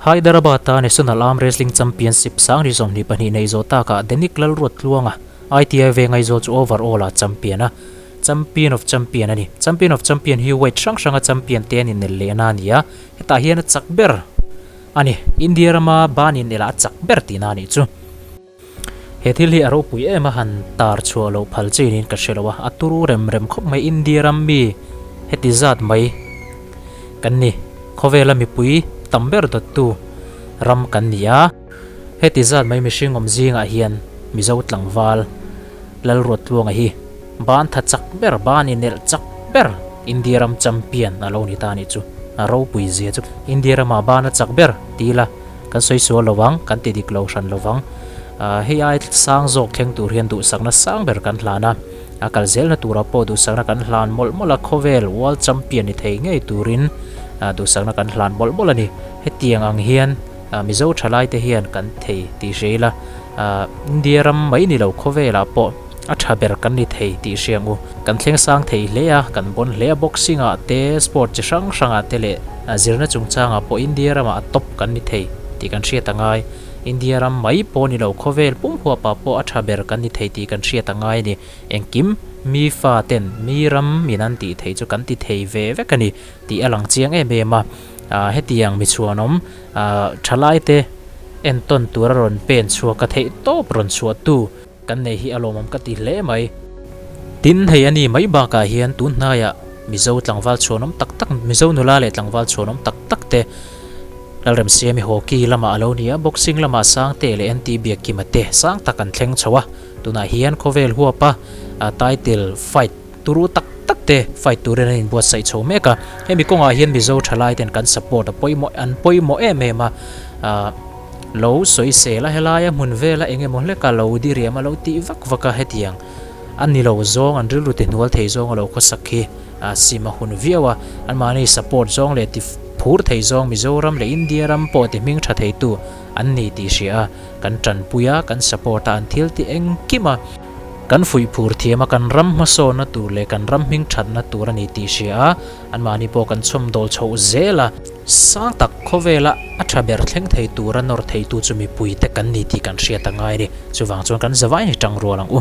Hyderabad-a National Arm Wrestling Championship sangri 22 nei zawh takah Denic Lalruattluanga ITI Veng Aizawl chu overall-ah champion a, Champion of Champion a ni. Champion of Champion hi weight hrang hranga champion te an innel lehna a ni a, hetah hian a chak ber a ni. India rama ban innelah a chak ber tihna a nih chu. He thil hi a ropui em a han tar chhuah loh phal chin in ka hre lo a, a turu rem rem khawp mai India ram mi heti zat mai kan ni, khawvela mipui tam ber dawttu ram kan ni a, heti zat mai mihring awm zingah hian Mizo tlangval Lalruattluanga hi ban tha chak ber, ban inelh chak ber India ram champion a lo ni ta a nih chu, a ropui zia chu India ramah ban a chak ber ti ila. Kan sawi sual lo vang, kan ti dik lo hran lo vang. Hei ai sang zawk thleng tur hian duhsakna sang ber kan hlan a, a kal zelna turah pawh duhsakna kan hlan mawlh mawlh a, khawvel World Champion ni thei ngei turin duhsakna kan hlan mawlh mawlh a ni. Hetiang ang hian Mizo thalaite hian kan thei tih hria ila, India ram mai ni lo khawvelah pawh a tha ber kan ni thei tih hria ang u. Kan thleng sang thei hle a, kan bawn hle a, boxing ah te, sport chi hrang hrang ah te leh zirna chungchangah pawh India ramah a top kan ni thei tih kan hriat a ngai. India ram mai pawh ni lo, khawvel pum huapah pawh a tha ber kan ni thei tih kan hriat a ngai a ni. Engkim mi fa ten mi ram min an tih theih chu kan ti thei ve vek a ni tih a lang chiang em em a. Hetiang mi chhuanawm thalai te entawn tura rawn pen chhuak a theih tawp rawn chhuahtu Kan nei hi a lawmawm ka ti hle mai. Tin, hei a ni mai bakah hian tun hnaiah Mizo tlangval chhuanawm tak tak, Mizo nula leh tlangval chhuanawm tak tak te Lalremsiami hockey lamah a lo ni a, boxing lamah Sangte leh NT Biakkima te sang tak an thleng chho a. Tunah hian khawvel huapa title fight turu tak tak te fight turin an inbuatsaih chho mek a. Hemi kawngah hian Mizo thalai ten kan support a pawimawh an pawimawh em em a. Lo sawi sel a, helaia hmun vela eng emaw hleka lo diriam a lo tih vak vak a, hetiang a ni lo zawng an rilru ti hnual thei zawng a lo khawsak hi sim a hun viau a, anmahni support zawng leh ti phur thei zawng Mizoram leh India ram pawh ti hming tha theitu an ni tih hria a, kan tanpui a, kan support a, an thil ti engkim a. Kan fuih phur thiam a, kan ram hmasawnna tur leh kan ram hming thatna tur a ni tih hria a, anmahni pawh kan chhawmdawl chhoh zel a. Sang tak khawvela a tha ber thleng thei tura nawr theitu chu mipuite kan ni tih kan hriat a ngai a ni. Chuvang chuan kan zavai ni tang rual ang u.